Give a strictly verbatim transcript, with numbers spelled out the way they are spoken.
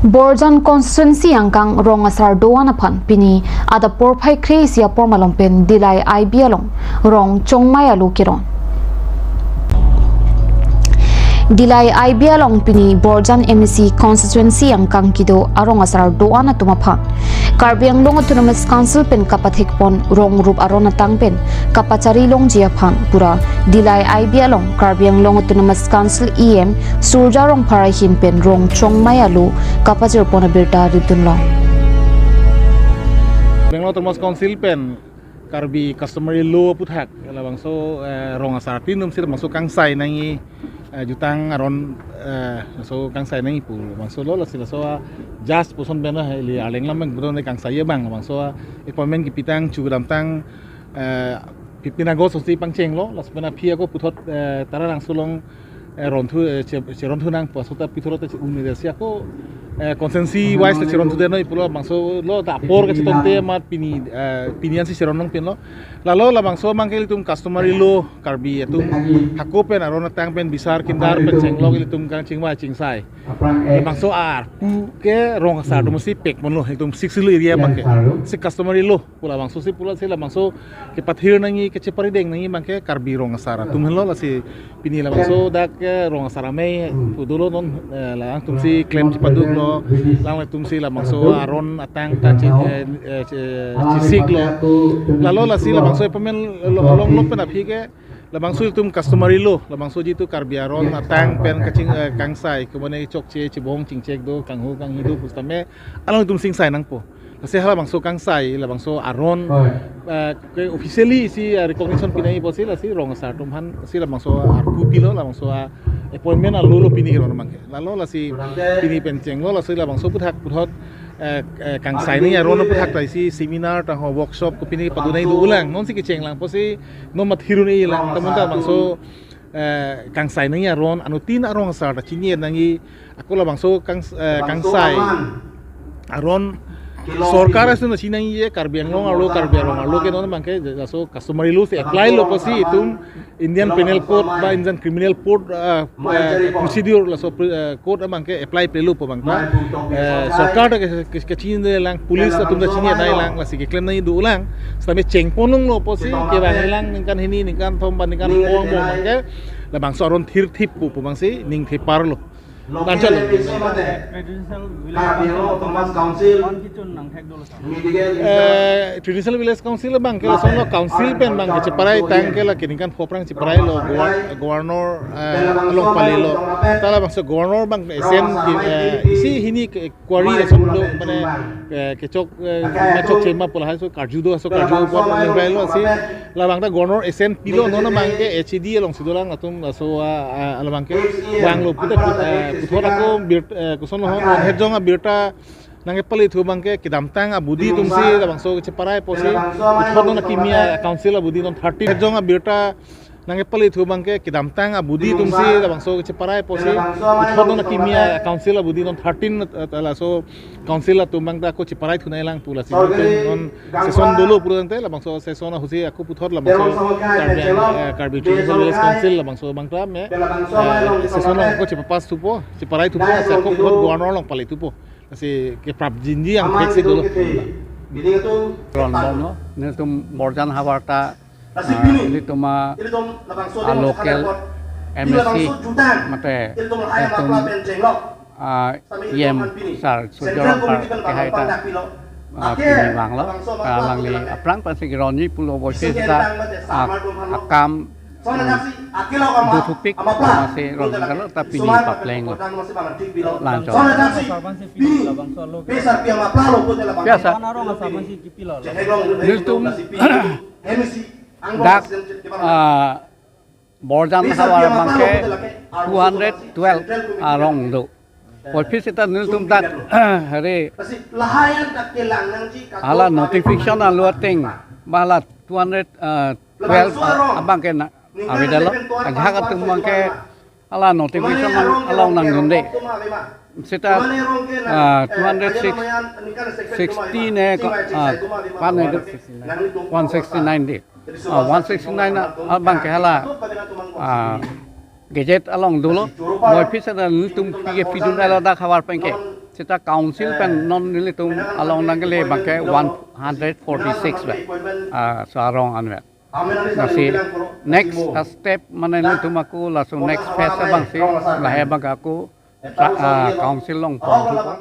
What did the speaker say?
Borjan constituency angkang rong asar do-an aphan pini adap porphai kre-isi apor malom pen Dillai I B along rong chongmai alo keron. Dillai I B along pini Borjan M A C constituency angkang kedo arong asar do-an atum aphan Karbi Anglong Autonomous Council pen kapathekpon rong rup aron atang pen kapachari longji aphan pura Dillai I B along Karbi Anglong Autonomous Council E M Surjya Rongphar ahin pen rong chongmai alo kapajirpon abirta ridunlong. Bangalore Autonomous Council pen Karbi Customary Law aputhak labangso, eh, rong asar tin atum si labangso kangsai nangji, eh, jutang aron, eh, so kangsai nangji pu labangso lo, lasi laso a judge puson pen, eh, ili arleng lam abang puson kangsai abang labangso a appointment kipitang chu kedamtang, eh, fifteen August si pangchenglo, laso pen aphi ako puthot, eh, Taralangso along, eh, ronthu, eh, che, cheronthu nang pu aso ta puthot ta che-un-e si ako, eh, constituency wise ta cheronthu detnoi pulo, labangso lo ta apor kachetongte amat pini, eh, pini ansi cheron nangpinlo. Lalo labangso abangke ilitum customary law Karbi atum hako pen aron atang pen bisar kindar pen chenglok ilitum kangchingvai chingsai. Labangso arpu ke rong asar atum si pekponlo, ilitum Sixth Schedule area abangke. Si customary law pu labangso si pu lasi labangso kepathir nangji, kecheparideng nangji abangke Karbi rong asar atum henlo, lasi pini labangso dak, eh, rong asar amei pu dolo non, eh, la atum si klem chepaduklo, lang atum si labangso aron atang ta che, eh, eh, che, chesiklo. Lalo lasi labangso appointment lo, longlo pen aphi ke labangso ilitum customary law, labangso jitu Karbi aron atang pen kaching, eh, kangsai, kemane chokche, chibong chingchek do, kanghu kanghi do pusitame alangtum si ingsai nangpo. Lasi halabangso kangsai, labangso aron, eh, ke officially si, eh, recognition pinai apotsi lasi rong asar atum aphan si labangso arpu pilo, labangso a appointment alo lo pini keron abangke. Lalo lasi pini pen chenglo, lasi labangso aputhak puthot, eh, eh, kangsai nangji aron aputhak ta isi seminar ta ho workshop kopine padunai do ulang. Non si kecheng lang apotsi non mathirun-e lang, ta munta labangso, eh, kangsai nangji aron, anuttin arong asar ta chini nangji, ako labangso kangs-, eh, kangsai aron sorkar ason ta chini nangji, Karbi Anglong arlo, Karbi arong arlo ke non abangke laso customary law si apply lo apotsi itum Indian Penal Code ba Indian Criminal Code, eh, eh, procedure laso, eh, code abangke apply pelo pu abangta, eh, sorkar ta ke, ke, kechini lang, police atum ta chini nai lang, lasi keklem nangji do ulang. Sitame chengponlonglo apotsi kevang lang ningkan hini, ningkan thom ba ningkan four mo abangke labangso aron thirthip pu pu abangsi ning theparlo. Lanchot. Traditional village council. Eh, Traditional Village Council abangke lasonlo council pen abangke cheparai tangke la keningkan four aphrang cheparailo, gover-, governor, eh, along palilo. Ta labangso governor abang esen ke, eh, isi hini ke query lason do mane, eh, kechok, eh, ma chokche ma pu lahai aso karju do, aso karju apot ningvailo si labang ta governor esen pilo, non abangke H A D alongsi dolang atum laso a, a, labangke vanglo pute put-, eh, puthot ako bir-, eh, kosonlo ho, non het jong abirta nangkepale thu abangke kedamtang abudi atum si labangso cheparai apotsi puthot non akimi a council abudi non thirteen het jong abirta nangkepale thu abangke kedamtang abudi atum si labangso cheparai apotsi puthot non akimi a council abudi non thirteen, eh, laso council atum abangta ako cheparai thunai lang pu lasi non session dolo pura tangte labangso session ahutsi ako puthot labangso Karbi, eh, Karbi Traditional Village Council labangso abangta me, eh, session ako chepapass thupo, cheparai thupo, lasi ako puthot governor along pale thupo. Lasi keprapjinji angthek si dolo. Ron bomlo, nelitum Borjan havar ta, ah, nelitum a, a local M A C mate nelitum, ah, E M sir Surjya Rongphar kehai ta, ah, pini vanglo, ah, alangli aphrang pensi keronji pulo boise ta, ah, akam, ah, dothupik, ah, masi ron kalo ta pini paplenglo. Lanchot. Biasa. Nelitum dak, ah, Borjan havar abangke two hundred twelve arong do. Puvoiphit seta nelitum dak, hari hala notification alo ateng ba hala two hundred twelve abangke na avedetlo. Ajahak atum abangke hala notification along nangdunde. Seta, ah, two hundred sixty ne ko, ah, pan ne, one sixty-nine de. Ah, one sixty-nine abangke hala, ah, gazette along dolo. Puvoiphit seta nelitum pike pidun alo dak havar penke. Seta council pen non nelitum along nangkele abangke one hundred forty-six ba. Ah, so arong anvet. Lasi next, ah, step mane nelitum ako laso next phase abangsi lahai abangke ako, ah, council along pon thupo.